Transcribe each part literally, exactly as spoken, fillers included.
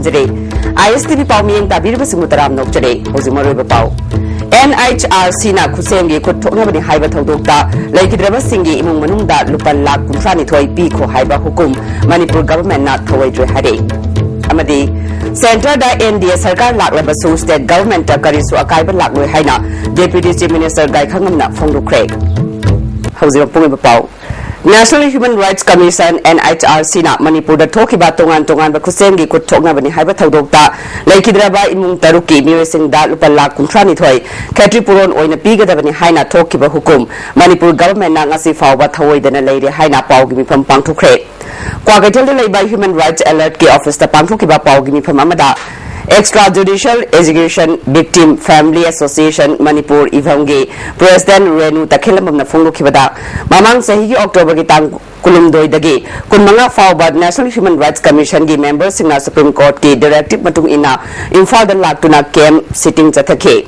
ꯖꯔꯦ꯫ ꯑꯥꯏ S T V ꯄꯥꯎ ꯃꯤꯠꯌꯦꯡ ꯇꯥꯕꯤꯔꯤꯕꯁꯤꯡꯕꯨ ꯇꯔꯥꯝꯅ ꯑꯣꯛꯆꯔꯤ꯫ ꯍꯧꯖꯤꯛ ꯃꯔꯨꯑꯣꯏꯕ ꯄꯥꯎ꯫ ꯑꯦꯟ ꯑꯩꯆ ꯑꯥꯔ ꯁꯤꯅ ꯈꯨꯠꯁꯦꯝꯒꯤ ꯈꯨꯠ ꯊꯣꯛꯅꯕꯅꯤ ꯍꯥꯏꯕ ꯊꯧꯗꯣꯛꯇ ꯂꯩꯈꯤꯗ꯭ꯔꯕꯁꯤꯡꯒꯤ ꯏꯃꯨꯡ ꯃꯅꯨꯡꯗ ꯂꯨꯄꯥ ꯂꯥꯈ ꯀꯨꯟꯊ꯭ꯔꯥꯅꯤꯊꯣꯏ ꯄꯤꯈꯣ ꯍꯥꯏꯕ ꯍꯨꯀꯨꯝ ꯃꯅꯤꯄꯨꯔ ꯒꯚꯔꯟꯃꯦꯟꯠꯅ ꯊꯧꯑꯣꯏꯗ꯭ꯔꯦ ꯍꯥꯏꯔꯦ꯫ ꯑꯃꯗꯤ ꯁꯦꯟꯇꯔꯗ ꯑꯦꯟ ꯗꯤ ꯑꯦ ꯁꯔꯀꯥꯔ ꯂꯥꯛꯂꯕꯁꯨ ꯁ꯭ꯇꯦꯠ ꯒꯚꯔꯟꯃꯦꯟꯠꯇ ꯀꯔꯤꯁꯨ ꯑꯀꯥꯏꯕ ꯂꯥꯛꯂꯣꯏ ꯍꯥꯏꯅ ꯗꯦꯄ꯭ꯌꯨꯇꯤ ꯆꯤꯐ ꯃꯤꯅꯤꯁꯇꯔ ꯒꯥꯏꯈꯪꯉꯝꯅ ꯐꯣꯡꯗꯣꯛꯈ꯭ꯔꯦ꯫ ꯍꯧꯖꯤꯛ ꯃꯄꯨꯡ ꯑꯣꯏꯕ ꯄꯥꯎ꯫ National Human Rights Commission, N H R C, ꯅ ꯃꯅꯤꯄꯨꯔꯗ ꯊꯣꯛꯈꯤꯕ ꯇꯣꯉꯥꯟ ꯇꯣꯉꯥꯟꯕ ꯈꯨꯠꯁꯦꯝꯒꯤ ꯈꯨꯠ ꯊꯣꯛꯅꯕꯅꯤ ꯍꯥꯏꯕ ꯊꯧꯗꯣꯛꯇ ꯂꯩꯈꯤꯗ꯭ꯔꯕ ꯏꯃꯨꯡ ꯇꯔꯨꯛꯀꯤ ꯃꯤꯑꯣꯏꯁꯤꯡꯗ ꯂꯨꯄꯥ ꯂꯥꯈ ꯀꯨꯟꯊ꯭ꯔꯥꯅꯤꯊꯣꯏ ꯈꯦꯇ꯭ꯔꯤ ꯄꯨꯔꯣꯟ ꯑꯣꯏꯅ ꯄꯤꯒꯗꯕꯅꯤ ꯍꯥꯏꯅ ꯊꯣꯛꯈꯤꯕ ꯍꯨꯀꯨꯝ ꯃꯅꯤꯄꯨꯔ ꯒꯚꯔꯟꯃꯦꯟꯠꯅ ꯉꯁꯤ ꯐꯥꯎꯕ ꯊꯧꯑꯣꯏꯗꯅ ꯂꯩꯔꯦ ꯍꯥꯏꯅ ꯄꯥꯎꯒꯤ ꯃꯤꯐꯝ ꯄꯥꯡꯊꯣꯛꯈ꯭ꯔꯦ꯫ ꯀ꯭ꯋꯥꯀꯩꯊꯦꯜꯗ ꯂꯩꯕ Human Rights Alert ꯀꯤ ꯑꯣꯐꯤꯁꯇ ꯄꯥꯡꯊꯣꯛꯈꯤꯕ ꯄꯥꯎꯒꯤ ꯃꯤꯐꯝ ꯑꯃꯗ Extra Judicial Execution Victim Family Association Manipur ꯏꯐꯝꯒꯤ ꯄ꯭ꯔꯦꯁꯤꯗꯦꯟꯠ ꯔꯦꯅꯨ ꯇꯈꯦꯜꯂꯝꯕꯝꯅ ꯐꯣꯡꯗꯣꯛꯈꯤꯕꯗ, ꯃꯃꯥꯡ ꯆꯍꯤꯒꯤ ꯑꯣꯛꯇꯣꯕꯔꯒꯤ ꯇꯥꯡ ꯀꯨꯟꯍꯨꯝꯗꯣꯏꯗꯒꯤ ꯀꯨꯟꯃꯉꯥ ꯐꯥꯎꯕ National Human Rights Commission ꯒꯤ ꯃꯦꯝꯕꯔꯁꯤꯡꯅ ꯁꯨꯄ꯭ꯔꯤꯝ ꯀꯣꯔꯠꯀꯤ ꯗꯥꯏꯔꯦꯛꯇꯤꯚ ꯃꯇꯨꯡ ꯏꯟꯅ ꯏꯝꯐꯥꯜꯗ ꯂꯥꯛꯇꯨꯅ ꯀꯦꯝꯞ ꯁꯤꯇꯤꯡ ꯆꯠꯊꯈꯤ꯫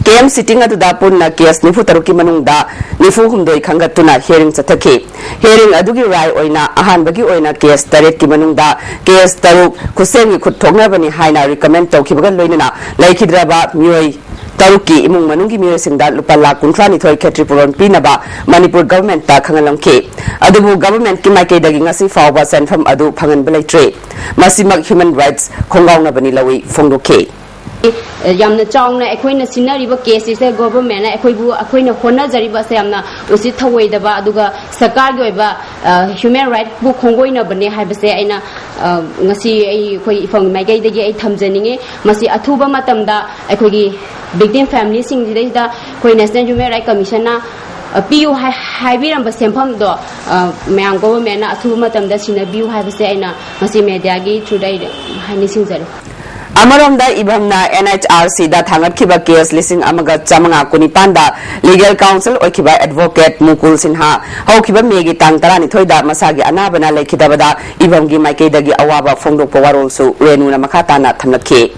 ꯀꯦꯝꯞ ꯁꯤꯇꯤꯡ ꯑꯗꯨꯗ ꯄꯨꯟꯅ ꯀꯦꯁ ꯅꯤꯐꯨ ꯇꯔꯨꯛꯀꯤ ꯃꯅꯨꯡꯗ ꯅꯤꯐꯨ ꯍꯨꯝꯗꯣꯏ ꯈꯟꯒꯠꯇꯨꯅ ꯍꯤꯌꯔꯤꯡ ꯆꯠꯊꯈꯤ꯫ ꯍꯤꯌꯔꯤꯡ ꯑꯗꯨꯒꯤ ꯔꯥꯏ ꯑꯣꯏꯅ ꯑꯍꯥꯟꯕꯒꯤ ꯑꯣꯏꯅ ꯀꯦꯁ ꯇꯔꯦꯠꯀꯤ ꯃꯅꯨꯡꯗ ꯀꯦꯁ ꯇꯔꯨꯛ ꯈꯨꯠꯁꯦꯝꯒꯤ ꯈꯨꯠ ꯊꯣꯛꯅꯕꯅꯤ ꯍꯥꯏꯅ ꯔꯤꯀꯃꯦꯟ ꯇꯧꯈꯤꯕꯒ ꯂꯣꯏꯅꯅ ꯂꯩꯈꯤꯗ꯭ꯔꯕ ꯃꯤꯑꯣꯏ ꯇꯔꯨꯛꯀꯤ ꯏꯃꯨꯡ ꯃꯅꯨꯡꯒꯤ ꯃꯤꯑꯣꯏꯁꯤꯡꯗ ꯂꯨꯄꯥ ꯂꯥꯈ ꯀꯨꯟꯊ꯭ꯔꯥꯅꯤꯊꯣꯏ ꯈꯦꯇ꯭ꯔꯤ ꯄꯨꯔꯣꯟ ꯄꯤꯅꯕ ꯃꯅꯤꯄꯨꯔ ꯒꯚꯔꯟꯃꯦꯟꯠꯇ ꯈꯪꯍꯜꯂꯝꯈꯤ꯫ ꯑꯗꯨꯕꯨ ꯒꯚꯔꯟꯃꯦꯟꯠꯀꯤ ꯃꯥꯏꯀꯩꯗꯒꯤ ꯉꯁꯤ ꯐꯥꯎꯕ ꯁꯦꯟꯐꯝ ꯑꯗꯨ ꯐꯪꯍꯟꯕ ꯂꯩꯇ꯭ꯔꯤ꯫ ꯃꯁꯤꯃꯛ ꯍ꯭ꯌꯨꯃꯦꯟ ꯔꯥꯏꯠꯁ ꯈꯣꯡꯒꯥꯎꯅꯕꯅꯤ ꯂꯧꯏ ꯐꯣꯡꯗꯣꯛꯈꯤ꯫ ꯌꯥꯝꯅ ꯆꯥꯎꯅ ꯑꯩꯈꯣꯏꯅ ꯁꯤꯟꯅꯔꯤꯕ ꯀꯦꯁ ꯁꯤꯁꯦ ꯒꯣꯚꯔꯟꯃꯦꯟꯠꯅ ꯑꯩꯈꯣꯏꯕꯨ, ꯑꯩꯈꯣꯏꯅ ꯍꯣꯠꯅꯖꯔꯤꯕ ꯑꯁꯦ ꯌꯥꯝꯅ ꯎꯁꯤꯠ ꯊꯧꯑꯣꯏꯗꯕ, ꯑꯗꯨꯒ ꯁꯔꯀꯥꯔꯒꯤ ꯑꯣꯏꯕ ꯍ꯭ꯌꯨꯃꯦꯟ ꯔꯥꯏꯠꯄꯨ ꯈꯣꯡꯒꯣꯏꯅꯕꯅꯦ ꯍꯥꯏꯕꯁꯦ ꯑꯩꯅ, ꯑ, ꯉꯁꯤ ꯑꯩ, ꯑꯩꯈꯣꯏ ꯏꯐꯝꯒꯤ ꯃꯥꯏꯀꯩꯗꯒꯤ ꯑꯩ ꯊꯝꯖꯅꯤꯡꯉꯤ꯫ ꯃꯁꯤ ꯑꯊꯨꯕ ꯃꯇꯝꯗ ꯑꯩꯈꯣꯏꯒꯤ ꯚꯤꯛꯇꯤꯝ ꯐꯦꯃꯤꯂꯤꯁꯤꯡꯁꯤꯗꯩꯁꯤꯗ ꯑꯩꯈꯣꯏ ꯅꯦꯁꯅꯦꯜ ꯍ꯭ꯌꯨꯃꯦꯟ ꯔꯥꯏꯠ ꯀꯃꯤꯁꯟꯅ, ꯑ, ꯄꯤꯌꯨ ꯍꯥꯏ-, ꯍꯥꯏꯕꯤꯔꯝꯕ ꯁꯦꯟꯐꯝꯗꯣ, ꯑ, ꯃꯌꯥꯝ ꯒꯣꯚꯔꯟꯃꯦꯟꯠꯅ ꯑꯊꯨꯕ ꯃꯇꯝꯗ ꯁꯤꯟꯅꯕꯤꯌꯨ ꯍꯥꯏꯕꯁꯦ ꯑꯩꯅ ꯉꯁꯤ ꯃꯦꯗꯤꯌꯥꯒꯤ ꯊ꯭ꯔꯨꯗ ꯑꯩ ꯍꯥꯏ-, ꯅꯤꯡꯁꯤꯡꯖꯔꯤ꯫ ꯑꯃꯔꯣꯝꯗ ꯏꯚꯝꯅ ꯑꯦꯟ ꯑꯩꯆ ꯑꯥꯔ ꯁꯤꯗ ꯊꯥꯡꯒꯠꯈꯤꯕ ꯀꯦꯁ ꯂꯤꯁꯤꯡ ꯑꯃꯒ ꯆꯥꯃꯉꯥ ꯀꯨꯟꯅꯤꯄꯥꯟꯗ ꯂꯤꯒꯦꯜ ꯀꯥꯎꯟꯁꯤꯜ ꯑꯣꯏꯈꯤꯕ ꯑꯦꯗꯚꯣꯀꯦꯠ ꯃꯨꯀꯨꯜ ꯁꯤꯟꯍꯥ ꯍꯧꯈꯤꯕ ꯃꯦꯒꯤ ꯇꯥꯡ ꯇꯔꯥꯅꯤꯊꯣꯏꯗ ꯃꯁꯥꯒꯤ ꯑꯅꯥꯕꯅ ꯂꯩꯈꯤꯗꯕꯗ ꯏꯚꯝꯒꯤ ꯃꯥꯏꯀꯩꯗꯒꯤ ꯑꯋꯥꯕ ꯐꯣꯡꯗꯣꯛꯄ ꯋꯥꯔꯣꯜꯁꯨ ꯔꯦꯅꯨꯅ ꯃꯈꯥ ꯇꯥꯅ ꯊꯝꯂꯛꯈꯤ꯫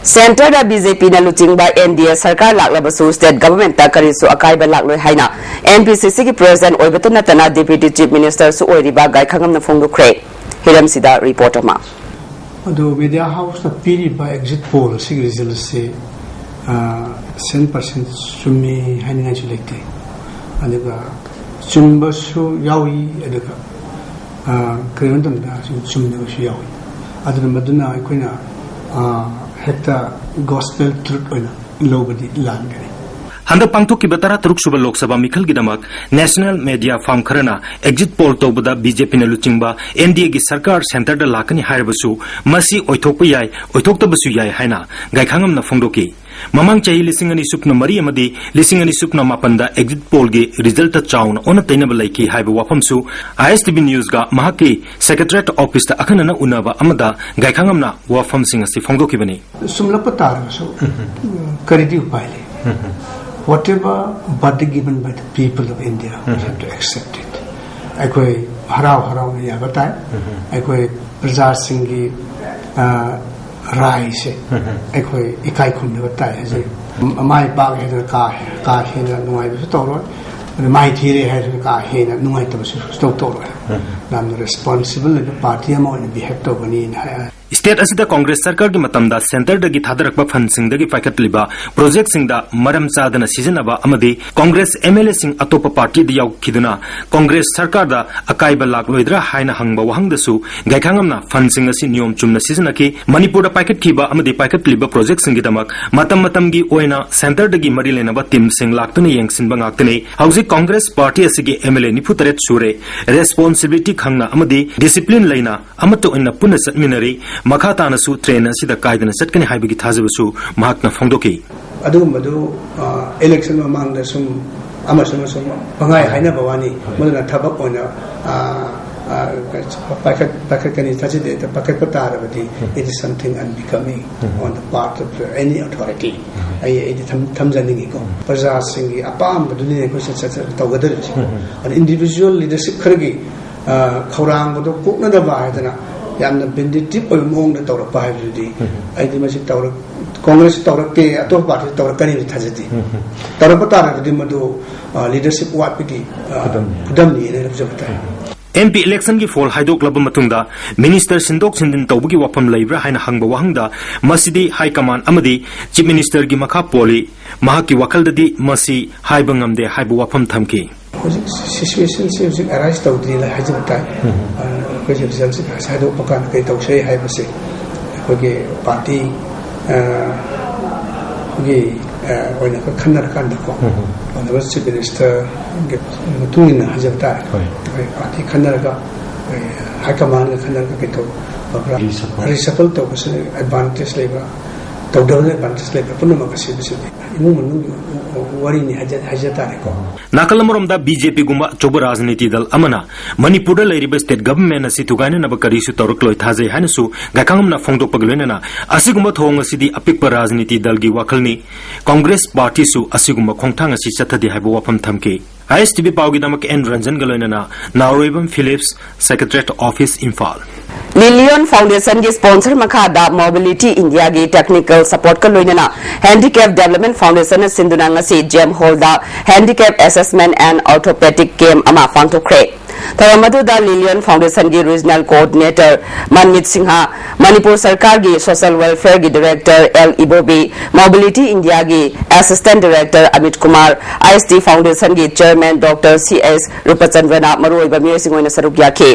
ꯁꯦꯟꯇꯔꯗ ꯕꯤ ꯖꯦ ꯄꯤꯅ ꯂꯨꯆꯤꯡꯕ ꯑꯦꯟ ꯗꯤ ꯑꯦ ꯁꯔꯀꯥꯔ ꯂꯥꯛꯂꯕꯁꯨ ꯁ꯭ꯇꯦꯠ ꯒꯚꯔꯟꯃꯦꯟꯠꯇ ꯀꯔꯤꯁꯨ ꯑꯀꯥꯏꯕ ꯂꯥꯛꯂꯣꯏ ꯍꯥꯏꯅ ꯑꯦꯟ ꯄꯤ ꯁꯤ ꯁꯤꯒꯤ ꯄ꯭ꯔꯦꯁꯤꯗꯦꯟꯠ ꯑꯣꯏꯕꯇ ꯅꯠꯇꯅ ꯗꯦꯄ꯭ꯌꯨꯇꯤ ꯆꯤꯐ ꯃꯤꯅꯤꯁꯇꯔꯁꯨ ꯑꯣꯏꯔꯤꯕ ꯒꯥꯏꯈꯪꯉꯝꯅ ꯐꯣꯡꯗꯣꯛꯈ꯭ꯔꯦ꯫ ꯍꯤꯔꯝꯁꯤꯗ ꯔꯤꯄꯣꯔꯠ ꯑꯃ꯫ ꯑꯗꯨ ꯃꯦꯗꯤꯌꯥ ꯍꯥꯎꯁꯅ ꯄꯤꯔꯤꯕ ꯑꯦꯛꯖꯤꯠ ꯄꯣꯜ ꯑꯁꯤꯒꯤ ꯔꯤꯖꯜꯁꯦ ꯁꯦꯟ ꯄꯥꯔꯁꯦꯟ ꯆꯨꯝꯃꯤ ꯍꯥꯏꯅꯤꯡꯉꯥꯏꯁꯨ ꯂꯩꯇꯦ꯫ ꯑꯗꯨꯒ ꯆꯨꯝꯕꯁꯨ ꯌꯥꯎꯏ, ꯑꯗꯨꯒ ꯀꯔꯤꯒꯨꯝꯕ ꯃꯇꯝꯗ ꯁꯨꯝ ꯆꯨꯝꯗꯕꯁꯨ ꯌꯥꯎꯏ꯫ ꯑꯗꯨꯅ ꯃꯗꯨꯅ ꯑꯩꯈꯣꯏꯅ ꯍꯦꯛꯇ ꯒꯣꯁꯄꯦꯜ ꯇ꯭ꯔꯨꯠ ꯑꯣꯏꯅ ꯂꯧꯕꯗꯤ ꯂꯥꯟꯒꯅꯤ꯫ ꯍꯟꯗꯛ ꯄꯥꯡꯊꯣꯛꯈꯤꯕ ꯇꯔꯥꯇꯔꯨꯛ ꯁꯨꯕ Lok Sabha ꯃꯤꯈꯜꯒꯤꯗꯃꯛ national media farm ꯈꯔꯅ ꯑꯦꯛꯖꯤꯠ ꯄꯣꯜ ꯇꯧꯕꯗ ꯕꯤ ꯖꯦ ꯄꯤꯅ ꯂꯨꯆꯤꯡꯕ ꯑꯦꯟ ꯗꯤ ꯑꯦꯒꯤ ꯁꯔꯀꯥꯔ ꯁꯦꯟꯇꯔꯗ ꯂꯥꯛꯀꯅꯤ ꯍꯥꯏꯔꯕꯁꯨ, ꯃꯁꯤ ꯑꯣꯏꯊꯣꯛꯄ ꯌꯥꯏ, ꯑꯣꯏꯊꯣꯛꯇꯕꯁꯨ ꯌꯥꯏ ꯍꯥꯏꯅ ꯒꯥꯏꯈꯥꯉꯝꯅ ꯐꯣꯡꯗꯣꯛꯈꯤ꯫ ꯃꯃꯥꯡ ꯆꯍꯤ ꯂꯤꯁꯤꯡ ꯑꯅꯤ ꯁꯨꯞꯅ ꯃꯔꯤ ꯑꯃꯗꯤ ꯂꯤꯁꯤꯡ ꯑꯅꯤ ꯁꯨꯞꯅ ꯃꯥꯄꯟꯗ ꯑꯦꯛꯖꯤꯠ ꯄꯣꯜꯒꯤ ꯔꯤꯖꯜꯇ ꯆꯥꯎꯅ ꯑꯣꯟꯅ ꯇꯩꯅꯕ ꯂꯩꯈꯤ ꯍꯥꯏꯕ ꯋꯥꯐꯝꯁꯨ ꯑꯥꯏ ꯑꯦꯁ ꯇꯤ ꯚꯤ ꯅ꯭ꯌꯨꯁꯒ ꯃꯍꯥꯛꯀꯤ ꯁꯦꯀ꯭ꯔꯦꯇꯔꯤꯌꯦꯠ ꯑꯣꯐꯤꯁꯇ ꯑꯈꯟꯅꯅ ꯎꯅꯕ ꯑꯃꯗ ꯒꯥꯏꯈꯥꯉꯝꯅ ꯋꯥꯐꯝꯁꯤꯡ ꯑꯁꯤ ꯐꯣꯡꯗꯣꯛꯈꯤꯕꯅꯤ꯫ ꯆꯨꯝꯂꯛꯄ ꯇꯥꯔꯒꯁꯨ, ꯀꯔꯤꯗꯤ ꯎꯄꯥꯏ ꯂꯩ? Whatever verdict given by the people of India, we have to accept it. ꯑꯩꯈꯣꯏ ꯍꯔꯥꯎ ꯍꯔꯥꯎꯅ ꯌꯥꯕ ꯇꯥꯏ꯫ ꯑꯩꯈꯣꯏ ꯄ꯭ꯔꯖꯥꯁꯤꯡꯒꯤ ꯔꯥꯏꯁꯦ ꯑꯩꯈꯣꯏ ꯏꯀꯥꯏ ꯈꯨꯝꯅꯕ ꯇꯥꯏ ꯍꯥꯏꯖꯩ꯫ ꯃꯥꯏ ꯄꯥꯛꯑꯦ ꯍꯥꯏꯗꯅ ꯀꯥ ꯀꯥ ꯍꯦꯟꯅ ꯅꯨꯡꯉꯥꯏꯕꯁꯨ ꯇꯧꯔꯣꯏ, ꯑꯗꯨ ꯃꯥꯏ ꯊꯤꯔꯦ ꯍꯥꯏꯗꯅ ꯀꯥ ꯍꯦꯟꯅ ꯅꯨꯡꯉꯥꯏꯇꯕꯁꯨ ꯁꯨꯡꯇꯧ ꯇꯧꯔꯣꯏ꯫ ꯌꯥꯝꯅ ꯔꯦꯁꯄꯣꯟꯁꯤꯕꯜ ꯑꯣꯏꯕ ꯄꯥꯔꯇꯤ ꯑꯃ ꯑꯣꯏꯅ ꯕꯤꯍꯦꯕ ꯇꯧꯒꯅꯤꯅ ꯍꯥꯏ꯫ ꯁ꯭ꯇꯦꯠ ꯑꯁꯤꯗ ꯀꯣꯡꯒ꯭ꯔꯦꯁ ꯁꯔꯀꯥꯔꯒꯤ ꯃꯇꯝꯗ ꯁꯦꯟꯇꯔꯗꯒꯤ ꯊꯥꯗꯔꯛꯄ ꯐꯟꯁꯤꯡꯗꯒꯤ ꯄꯥꯏꯈꯠꯂꯤꯕ ꯄ꯭ꯔꯣꯖꯦꯛꯁꯤꯡꯗ ꯃꯔꯝ ꯆꯥꯗꯅ ꯁꯤꯖꯤꯟꯅꯕ ꯑꯃꯗꯤ ꯀꯣꯡꯒ꯭ꯔꯦꯁ ꯑꯦꯝ ꯑꯦꯜ ꯑꯦꯁꯤꯡ ꯑꯇꯣꯞꯄ ꯄꯥꯔꯇꯤꯗ ꯌꯥꯎꯈꯤꯗꯨꯅ ꯀꯣꯡꯒ꯭ꯔꯦꯁ ꯁꯔꯀꯥꯔꯗ ꯑꯀꯥꯏꯕ ꯂꯥꯛꯂꯣꯏꯗ꯭ꯔꯥ ꯍꯥꯏꯅ ꯍꯪꯕ ꯋꯥꯍꯪꯗꯁꯨ ꯒꯥꯏꯈꯥꯉꯝꯅ ꯐꯟꯁꯤꯡ ꯑꯁꯤ ꯅꯤꯌꯣꯝ ꯆꯨꯝꯅ ꯁꯤꯖꯤꯟꯅꯈꯤ꯫ ꯃꯅꯤꯄꯨꯔꯗ ꯄꯥꯏꯈꯠꯈꯤꯕ ꯑꯃꯗꯤ ꯄꯥꯏꯈꯠꯂꯤꯕ ꯄ꯭ꯔꯣꯖꯦꯛꯁꯤꯡꯒꯤꯗꯃꯛ ꯃꯇꯝ ꯃꯇꯝꯒꯤ ꯑꯣꯏꯅ ꯁꯦꯟꯇꯔꯗꯒꯤ ꯃꯔꯤ ꯂꯩꯅꯕ ꯇꯤꯝꯁꯤꯡ ꯂꯥꯛꯇꯨꯅ ꯌꯦꯡꯁꯤꯟꯕ ꯉꯥꯛꯇꯅꯤ꯫ ꯍꯧꯖꯤꯛ ꯀꯣꯡꯒ꯭ꯔꯦꯁ ꯄꯥꯔꯇꯤ ꯑꯁꯤꯒꯤ ꯑꯦꯝ ꯑꯦꯜ ꯑꯦ ꯅꯤꯐꯨ ꯇꯔꯦꯠ ꯁꯨꯔꯦ꯫ ꯔꯦꯁꯄꯣꯟꯁꯤꯕꯤꯂꯤꯇꯤ ꯈꯪꯅ ꯑꯃꯗꯤ ꯗꯤꯁꯤꯄ꯭ꯂꯤꯟ ꯂꯩꯅ ꯑꯃꯠꯇ ꯑꯣꯏꯅ ꯄꯨꯟꯅ ꯆꯠꯃꯤꯟꯅꯔꯤ꯫ ꯃꯈꯥ ꯇꯥꯅꯁꯨ ꯇ꯭ꯔꯦꯟ ꯑꯁꯤꯗ ꯀꯥꯏꯗꯅ ꯆꯠꯀꯅꯤ ꯍꯥꯏꯕꯒꯤ ꯊꯥꯖꯕꯁꯨ ꯃꯍꯥꯛꯅ ꯐꯣꯡꯗꯣꯛꯈꯤ꯫ ꯑꯗꯨꯒꯨꯝꯕꯗꯨ ꯏꯂꯦꯛꯁꯟ ꯃꯃꯥꯡꯗ ꯁꯨꯝ ꯑꯃꯁꯨꯡ ꯑꯃꯁꯨꯡ ꯄꯪꯍꯥꯏ ꯍꯥꯏꯅꯕ ꯋꯥꯅꯤ꯫ ꯃꯗꯨꯅ ꯊꯕꯛ ꯑꯣꯏꯅ ꯄꯥꯏꯈꯠ ꯄꯥꯏꯈꯠꯀꯅꯤ ꯊꯥꯖꯗꯦ꯫ ꯄꯥꯏꯈꯠꯄ ꯇꯥꯔꯕꯗꯤ it is something unbecoming on the part of any authority꯫ ꯑꯩ ꯑꯩꯗꯤ ꯊꯝꯖꯅꯤꯡꯉꯤꯀꯣ, ꯄ꯭ꯔꯖꯥꯁꯤꯡꯒꯤ ꯑꯄꯥꯝꯕꯗꯨꯅꯤꯅꯦ ꯑꯩꯈꯣꯏ ꯇꯧꯒꯗꯧꯔꯤꯕꯁꯦ꯫ ꯑꯗꯨ individual leadership ꯈꯔꯒꯤ ꯈꯧꯔꯥꯡꯕꯗꯣ ꯀꯣꯛꯅꯗꯕ ꯍꯥꯏꯗꯅ ꯌꯥꯝꯅ ꯚꯤꯟꯗꯤꯇꯤꯚ ꯑꯣꯏꯕ ꯃꯑꯣꯡꯗ ꯇꯧꯔꯛꯄ ꯍꯥꯏꯕꯗꯨꯗꯤ ꯑꯩꯗꯤ ꯃꯁꯤ ꯇꯧꯔꯛ ꯀꯣꯡꯒ꯭ꯔꯦꯁꯁꯨ ꯇꯧꯔꯛꯇꯦ, ꯑꯇꯣꯞꯄ ꯄꯥꯔꯇꯤꯁꯨ ꯇꯧꯔꯛꯀꯅꯤꯅ ꯊꯥꯖꯗꯦ꯫ ꯇꯧꯔꯛꯄ ꯇꯥꯔꯒꯗꯤ ꯃꯗꯨ ꯂꯤꯗꯔꯁꯤꯞ ꯋꯥꯠꯄꯒꯤ ꯈꯨꯗꯝꯅꯤ ꯍꯥꯏꯅ ꯂꯧꯖꯕ ꯇꯥꯏ꯫ ꯑꯦꯝ ꯄꯤ ꯏꯂꯦꯛꯁꯟꯒꯤ ꯐꯣꯜ ꯍꯥꯏꯗꯣꯛꯂꯕ ꯃꯇꯨꯡꯗ ꯃꯤꯅꯤꯁꯇꯔ ꯁꯤꯟꯗꯣꯛ ꯁꯤꯟꯖꯤꯟ ꯇꯧꯕꯒꯤ ꯋꯥꯐꯝ ꯂꯩꯕ꯭ꯔꯥ ꯍꯥꯏꯅ ꯍꯪꯕ ꯋꯥꯍꯪꯗ, ꯃꯁꯤꯗꯤ ꯍꯥꯏ ꯀꯃꯥꯟ ꯑꯃꯗꯤ ꯆꯤꯐ ꯃꯤꯅꯤꯁꯇꯔꯒꯤ ꯃꯈꯥ ꯄꯣꯜꯂꯤ, ꯃꯍꯥꯛꯀꯤ ꯋꯥꯈꯜꯗꯗꯤ ꯃꯁꯤ ꯍꯥꯏꯕ ꯉꯝꯗꯦ ꯍꯥꯏꯕ ꯋꯥꯐꯝ ꯊꯝꯈꯤ꯫ ꯍꯧꯖꯤꯛ ꯁꯤꯆꯨꯋꯦꯁꯟꯁꯤ ꯍꯧꯖꯤꯛ ꯑꯔꯥꯏꯖ ꯇꯧꯗ꯭ꯔꯤꯅ ꯍꯥꯏꯖꯕ ꯇꯥꯏ꯫ ꯑ, ꯑꯩꯈꯣꯏꯁꯦ ꯔꯤꯖꯜꯁꯤ ꯍꯥꯏꯗꯣꯛꯄ ꯀꯥꯟꯗ ꯀꯔꯤ ꯇꯧꯁꯦ ꯍꯥꯏꯕꯁꯦ ꯑꯩꯈꯣꯏꯒꯤ ꯄꯥꯔꯇꯤ, ꯑ, ꯒꯤ, ꯑ, ꯑꯣꯏꯅ ꯑꯩꯈꯣꯏ ꯈꯟꯅꯔꯀꯥꯟꯗꯀꯣ, ꯑꯣꯅꯔꯦꯕꯜ ꯆꯤꯐ ꯃꯤꯅꯤꯁꯇꯔꯒꯤ ꯃꯇꯨꯡ ꯏꯟꯅ ꯍꯥꯏꯖꯕ ꯇꯥꯔꯦ꯫ ꯍꯣꯏ꯫ ꯑꯩꯈꯣꯏ ꯄꯥꯔꯇꯤ ꯈꯟꯅꯔꯒ, ꯑꯩꯈꯣꯏ ꯍꯥꯏ ꯀꯃꯥꯟꯒ ꯈꯟꯅꯔꯒ ꯀꯩ ꯇꯧꯕ꯭ꯔꯥ, ꯔꯤꯁꯐꯜ꯫ ꯔꯤꯁꯐꯜ ꯇꯧꯕꯁꯤꯅ ꯑꯦꯗꯚꯥꯟꯇꯦꯖ ꯂꯩꯕ꯭ꯔꯥ, ꯇꯧꯗꯕꯅ ꯑꯦꯗꯚꯥꯟꯇꯦꯖ ꯂꯩꯕ꯭ꯔꯥ, ꯄꯨꯝꯅꯃꯛ ꯑꯁꯤꯕꯁꯤꯗꯤ ꯏꯃꯨꯡ ꯃꯅꯨꯡꯒꯤ ꯋꯥꯔꯤꯅꯤ ꯍꯥꯏꯖ-, ꯍꯥꯏꯖ ꯇꯥꯔꯦꯀꯣ꯫ ꯅꯥꯀꯜ ꯑꯃꯔꯣꯝꯗ ꯕꯤ ꯖꯦ ꯄꯤꯒꯨꯝꯕ ꯑꯆꯧꯕ ꯔꯥꯖꯅꯤꯇꯤ ꯗꯜ ꯑꯃꯅ ꯃꯅꯤꯄꯨꯔꯗ ꯂꯩꯔꯤꯕ ꯁ꯭ꯇꯦꯠ ꯒꯚꯔꯟꯃꯦꯟꯠ ꯑꯁꯤ ꯊꯨꯒꯥꯏꯅꯅꯕ ꯀꯔꯤꯁꯨ ꯇꯧꯔꯛꯂꯣꯏ ꯊꯥꯖꯩ ꯍꯥꯏꯅꯁꯨ ꯒꯥꯏꯈꯥꯉꯝꯅ ꯐꯣꯡꯗꯣꯛꯄꯒ ꯂꯣꯏꯅꯅ ꯑꯁꯤꯒꯨꯝꯕ ꯊꯧꯑꯣꯡ ꯑꯁꯤꯗꯤ ꯑꯄꯤꯛꯄ ꯔꯥꯖꯅꯤꯇꯤ ꯗꯜꯒꯤ ꯋꯥꯈꯜꯅꯤ, ꯀꯪꯒ꯭ꯔꯦꯁ ꯄꯥꯔꯇꯤꯁꯨ ꯑꯁꯤꯒꯨꯝꯕ ꯈꯣꯡꯊꯥꯡ ꯑꯁꯤ ꯆꯠꯊꯗꯦ ꯍꯥꯏꯕ ꯋꯥꯐꯝ ꯊꯝꯈꯤ꯫ ꯑꯥꯏ ꯑꯦꯁ ꯇꯤ ꯚꯤ ꯄꯥꯎꯒꯤꯗꯃꯛ ꯑꯦꯟ ꯔꯟꯖꯟꯒ ꯂꯣꯏꯅꯅ Naoroibam Philips, secretariat office, Imphal. Liliane ꯐꯥꯎꯟꯗꯦꯁꯟꯒꯤ ꯁ꯭ꯄꯣꯟꯁꯔ ꯃꯈꯥꯗ ꯃꯣꯕꯤꯂꯤꯇꯤ ꯏꯟꯗꯤꯌꯥꯒꯤ ꯇꯦꯛꯅꯤꯀꯦꯜ ꯁꯄꯣꯔꯠꯀ ꯂꯣꯏꯅꯅ ꯍꯦꯟꯗꯤꯀꯦꯞ ꯗꯦꯕꯂꯞꯃꯦꯟꯠ ꯐꯥꯎꯟꯗꯦꯁꯟꯅ ꯁꯤꯟꯗꯨꯅ ꯉꯁꯤ ꯖꯦꯝ ꯍꯣꯜꯗ handicap assessment and orthopaedic camp ꯑꯃ ꯄꯥꯡꯊꯣꯛꯈ꯭ꯔꯦ꯫ ꯊꯧꯔꯝ ꯑꯗꯨꯗ ꯂꯤꯂꯤꯌꯣꯟ ꯐꯥꯎꯟꯗꯦꯁꯟꯒꯤ ꯔꯤꯖꯅꯦꯜ ꯀꯣꯑꯣꯔꯗꯤꯅꯦꯇꯔ ꯃꯟꯃꯤꯠ ꯁꯤꯡꯍ, ꯃꯅꯤꯄꯨꯔ ꯁꯔꯀꯥꯔꯒꯤ ꯁꯣꯁꯤꯌꯦꯜ ꯋꯦꯜꯐꯤꯌꯔꯒꯤ ꯗꯤꯔꯦꯛꯇꯔ ꯑꯦꯜ ꯏꯕꯣꯕꯤ, ꯃꯣꯕꯤꯂꯤꯇꯤ ꯏꯟꯗꯤꯌꯥꯒꯤ assistant director Amit Kumar, I S T ꯐꯥꯎꯟꯗꯦꯁꯟꯒꯤ ꯆꯦꯌꯔꯃꯦꯟ ꯗꯣꯛꯇꯔ ꯁꯤ ꯑꯦꯁ ꯔꯨꯄꯆꯟꯗ꯭ꯔꯅ ꯃꯔꯨꯑꯣꯏꯕ ꯃꯤꯑꯣꯏꯁꯤꯡ ꯑꯣꯏꯅ ꯁꯔꯨꯛ ꯌꯥꯈꯤ꯫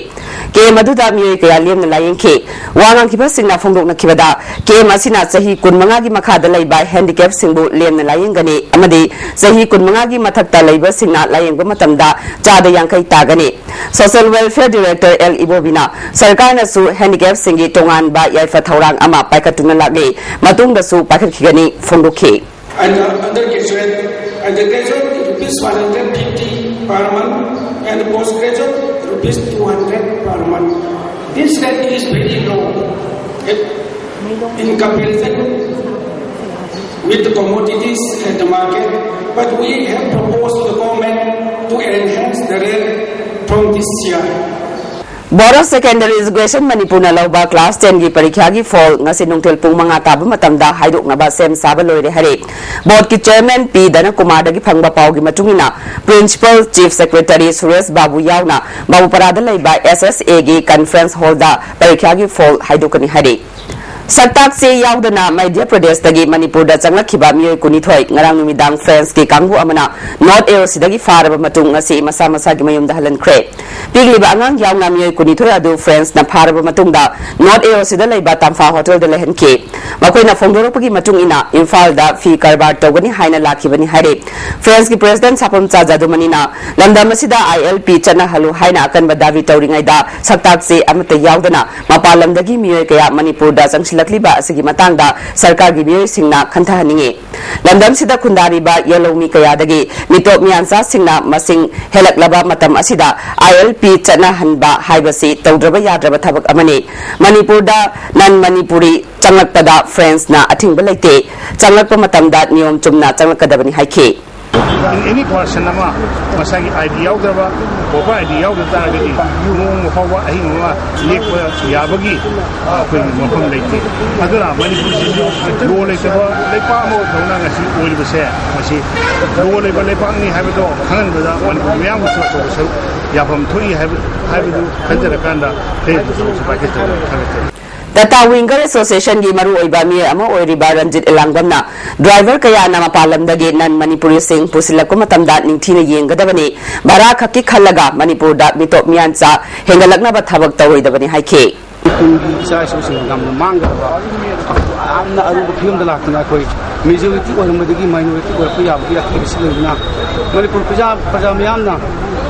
ꯀꯦꯝꯞ ꯑꯗꯨꯗ ꯃꯤꯑꯣꯏ ꯀꯌꯥ ꯂꯦꯝꯅ ꯂꯥꯌꯦꯡꯈꯤ꯫ ꯋꯥ ꯉꯥꯡꯈꯤꯕꯁꯤꯡꯅ ꯐꯣꯡꯗꯣꯛꯅꯈꯤꯕꯗ, ꯀꯦꯝꯞ ꯑꯁꯤꯅ ꯆꯍꯤ ꯀꯨꯟꯃꯉꯥꯒꯤ ꯃꯈꯥꯗ ꯂꯩꯕ ꯍꯦꯟꯗꯤꯀꯦꯞꯁꯤꯡꯕꯨ ꯂꯦꯝꯅ ꯂꯥꯌꯦꯡꯒꯅꯤ ꯑꯃꯗꯤ ꯆꯍꯤ ꯀꯨꯟꯃꯉꯥꯒꯤ ꯃꯊꯛꯇ ꯂꯩꯕꯁꯤꯡꯅ ꯂꯥꯌꯦꯡꯕ ꯃꯇꯝꯗ ꯆꯥꯗ ꯌꯥꯡꯈꯩ ꯇꯥꯒꯅꯤ꯫ ꯁꯣꯁꯤꯌꯦꯜ ꯋꯦꯜꯐꯤꯌꯔ ꯗꯤꯔꯦꯛꯇꯔ ꯑꯦꯜ ꯏꯕꯣꯕꯤꯅ ꯁꯔꯀꯥꯔꯅꯁꯨ ꯍꯦꯟꯗꯤꯀꯦꯞꯁꯤꯡꯒꯤ ꯇꯣꯉꯥꯟꯕ ꯌꯥꯏꯐ ꯊꯧꯔꯥꯡ ꯑꯃ ꯄꯥꯏꯈꯠꯇꯨꯅ ꯂꯥꯛꯂꯤ, ꯃꯇꯨꯡꯗꯁꯨ ꯄꯥꯏꯈꯠꯈꯤꯒꯅꯤ ꯐꯣꯡꯗꯣꯛꯈꯤ꯫ And the undergraduate, undergraduate rupees one hundred fifty per month and postgraduate rupees two hundred per month. This rate is very low in comparison with the commodities at the market, but we have proposed the government to enhance the rate from this year. Board of Secondary Education ꯃꯅꯤꯄꯨꯔꯅ ꯂꯧꯕ class ten ꯒꯤ ꯄꯔꯤꯈ꯭ꯌꯥꯒꯤ phone ꯉꯁꯤ ꯅꯨꯡꯊꯤꯜ ꯄꯨꯡ ꯃꯉꯥ ꯇꯥꯕ ꯃꯇꯝꯗ ꯍꯥꯏꯗꯣꯛꯅꯕ ꯁꯦꯝ ꯁꯥꯕ ꯂꯣꯏꯔꯦ ꯍꯥꯏꯔꯦ꯫ Board ꯀꯤ chairman ꯄꯤ ꯙꯅꯀꯨꯃꯥꯔꯗꯒꯤ ꯐꯪꯕ ꯄꯥꯎꯒꯤ ꯃꯇꯨꯡ ꯏꯟꯅ, principal, chief secretary ꯁꯨꯔꯦꯁ ꯕꯥꯕꯨ ꯌꯥꯎꯅ ꯕꯥꯕꯨꯄꯥꯔꯥꯗ ꯂꯩꯕ S S A ꯒꯤ conference hall ꯗ ꯄꯔꯤꯈ꯭ꯌꯥꯒꯤ ꯐꯣꯜ ꯍꯥꯏꯗꯣꯛꯀꯅꯤ ꯍꯥꯏꯔꯦ꯫ ꯁꯛꯇꯥꯛ ꯆꯦ ꯌꯥꯎꯗꯅ ꯃꯙ꯭ꯌ ꯄ꯭ꯔꯗꯦꯁꯇꯒꯤ ꯃꯅꯤꯄꯨꯔꯗ ꯆꯪꯂꯛꯈꯤꯕ ꯃꯤꯑꯣꯏ ꯀꯨꯟꯅꯤꯊꯣꯏ ꯉꯔꯥꯡ ꯅꯨꯃꯤꯗꯥꯡ ꯐ꯭ꯔꯦꯟꯁꯀꯤ ꯀꯥꯡꯕꯨ ꯑꯃꯅ ꯅꯣꯔꯠ ꯑꯦ ꯑꯣ ꯁꯤꯗꯒꯤ ꯐꯥꯔꯕ ꯃꯇꯨꯡ ꯉꯁꯤ ꯃꯁꯥ ꯃꯁꯥꯒꯤ ꯃꯌꯨꯝꯗ ꯍꯜꯍꯟꯈ꯭ꯔꯦ꯫ ꯄꯤꯛꯂꯤꯕ ꯑꯉꯥꯡ ꯌꯥꯎꯅ ꯃꯤꯑꯣꯏ ꯀꯨꯟꯅꯤꯊꯣꯏ ꯑꯗꯨ ꯐ꯭ꯔꯦꯟꯁꯅ ꯐꯥꯔꯕ ꯃꯇꯨꯡꯗ ꯅꯣꯔꯠ ꯑꯦ ꯑꯣ ꯁꯤꯗ ꯂꯩꯕ ꯇꯝꯐꯥ ꯍꯣꯇꯦꯜꯗ ꯂꯩꯍꯟꯈꯤ꯫ ꯃꯈꯣꯏꯅ ꯐꯣꯡꯗꯣꯔꯛꯄꯒꯤ ꯃꯇꯨꯡ ꯏꯟꯅ ꯏꯝꯐꯥꯜꯗ ꯐꯤ ꯀꯔꯕꯥꯔ ꯇꯧꯒꯅꯤ ꯍꯥꯏꯅ ꯂꯥꯛꯈꯤꯕꯅꯤ ꯍꯥꯏꯔꯦ꯫ ꯐ꯭ꯔꯦꯟꯁꯀꯤ president ꯁꯥꯐꯝꯆꯥ ꯖꯥꯗꯨꯃꯅꯤꯅ ꯂꯝꯗꯝ ꯑꯁꯤꯗ I L P ꯆꯠꯅꯍꯜꯂꯨ ꯍꯥꯏꯅ ꯑꯀꯟꯕ ꯗꯥꯕꯤ ꯇꯧꯔꯤꯉꯩꯗ ꯁꯛꯇꯥꯛ ꯆꯦ ꯑꯃꯠꯇ ꯌꯥꯎꯗꯅ ꯃꯄꯥꯟ ꯂꯝꯗꯒꯤ ꯃꯤꯑꯣꯏ ꯀꯌꯥ ꯃꯅꯤꯄꯨꯔꯗ ꯆꯪꯁꯤꯜꯂꯛꯂꯤꯕ ꯑꯁꯤꯒꯤ ꯃꯇꯥꯡꯗ ꯁꯔꯀꯥꯔꯒꯤ ꯃꯤꯑꯣꯏꯁꯤꯡꯅ ꯈꯟꯊꯍꯟꯅꯤꯡꯏ꯫ ꯂꯝꯗꯝꯁꯤꯗ ꯈꯨꯟꯗꯥꯔꯤꯕ ꯌꯦꯜꯍꯧꯃꯤ ꯀꯌꯥꯗꯒꯤ ꯃꯤꯇꯣꯞ ꯃꯤꯌꯥꯟꯆꯥꯁꯤꯡꯅ ꯃꯁꯤꯡ ꯍꯦꯜꯂꯛꯂꯕ ꯃꯇꯝ ꯑꯁꯤꯗ I L P ꯆꯠꯅꯍꯟꯕ ꯍꯥꯏꯕꯁꯤ ꯇꯧꯗ꯭ꯔꯕ ꯌꯥꯗ꯭ꯔꯕ ꯊꯕꯛ ꯑꯃꯅꯤ꯫ ꯃꯅꯤꯄꯨꯔꯗ non Manipuri ꯆꯪꯂꯛꯄꯗ ꯐ꯭ꯔꯦꯟꯁꯅ ꯑꯊꯤꯡꯕ ꯂꯩꯇꯦ꯫ ꯆꯪꯂꯛꯄ ꯃꯇꯝꯗ ꯅꯤꯌꯣꯝ ꯆꯨꯝꯅ ꯆꯪꯂꯛꯀꯗꯕꯅꯤ ꯍꯥꯏꯈꯤ꯫ In any person ꯑꯃ ꯃꯁꯥꯒꯤ I D ꯌꯥꯎꯗ꯭ꯔꯕ, voter I D ꯌꯥꯎꯗ ꯇꯥꯔꯒꯗꯤ ꯅꯣꯡꯃ ꯐꯥꯎꯕ ꯑꯍꯤꯡ ꯑꯃ ꯂꯦꯛꯄ ꯌꯥꯕꯒꯤ ꯑꯩꯈꯣꯏꯒꯤ ꯃꯐꯝ ꯂꯩꯇꯦ꯫ ꯑꯗꯨꯅ ꯃꯅꯤꯄꯨꯔꯁꯤꯁꯨ law ꯂꯩꯇꯕ ꯂꯩꯄꯥꯛ ꯑꯃꯗꯧꯅ ꯉꯁꯤ ꯑꯣꯏꯔꯤꯕꯁꯦ, ꯃꯁꯤ law ꯂꯩꯕ ꯂꯩꯄꯥꯛꯅꯤ ꯍꯥꯏꯕꯗꯣ ꯈꯪꯍꯟꯕꯗ ꯃꯅꯤꯄꯨꯔ ꯃꯤꯌꯥꯝꯒꯤꯁꯨ ꯑꯆꯧꯕ ꯁꯔꯨꯛ ꯌꯥꯐꯝ ꯊꯣꯛꯏ ꯍꯥꯏꯕ, ꯍꯥꯏꯕꯗꯨ ꯈꯟꯖꯔꯀꯥꯟꯗ ꯍꯦꯟꯅ ꯊꯕꯛꯁꯨ ꯄꯥꯏꯈꯠꯆꯕ ꯈꯜꯂꯛꯆꯔꯤ꯫ Tata Winger Association ꯒꯤ ꯃꯔꯨꯑꯣꯏꯕ ꯃꯤꯑꯣꯏ ꯑꯃ ꯑꯣꯏꯔꯤꯕ ꯔꯟꯖꯤꯠ ꯏꯂꯥꯡꯕꯝꯅ driver ꯀꯌꯥꯅ ꯃꯄꯥꯟ ꯂꯝꯗꯒꯤ non Manipuri ꯁꯤꯡ ꯄꯨꯁꯤꯜꯂꯛꯄ ꯃꯇꯝꯗ ꯅꯤꯡꯊꯤꯅ ꯌꯦꯡꯒꯗꯕꯅꯤ, ꯚꯔꯥ ꯈꯛꯀꯤ ꯈꯜꯂꯒ ꯃꯅꯤꯄꯨꯔꯗ ꯃꯤꯇꯣꯞ ꯃꯤꯌꯥꯟꯆꯥ ꯍꯦꯟꯒꯠꯂꯛꯅꯕ ꯊꯕꯛ ꯇꯧꯔꯣꯏꯗꯕꯅꯤ ꯍꯥꯏꯈꯤ꯫ ꯇꯨꯡꯒꯤ ꯏꯆꯥ ꯏꯁꯨꯁꯤꯡ ꯌꯥꯝꯅ ꯃꯥꯡꯒꯗꯕ, ꯌꯥꯝꯅ ꯑꯔꯨꯕ ꯐꯤꯕꯝꯗ ꯂꯥꯛꯇꯅ ꯑꯩꯈꯣꯏ majority ꯑꯣꯏꯔꯝꯕꯗꯒꯤ minority ꯑꯣꯏꯔꯛꯄ ꯌꯥꯕꯒꯤ ꯑꯀꯤꯕꯁꯤ ꯂꯩꯕꯅ, ꯃꯅꯤꯄꯨꯔ ꯄ꯭ꯔꯖꯥ, ꯄ꯭ꯔꯖꯥ ꯃꯤꯌꯥꯝꯅ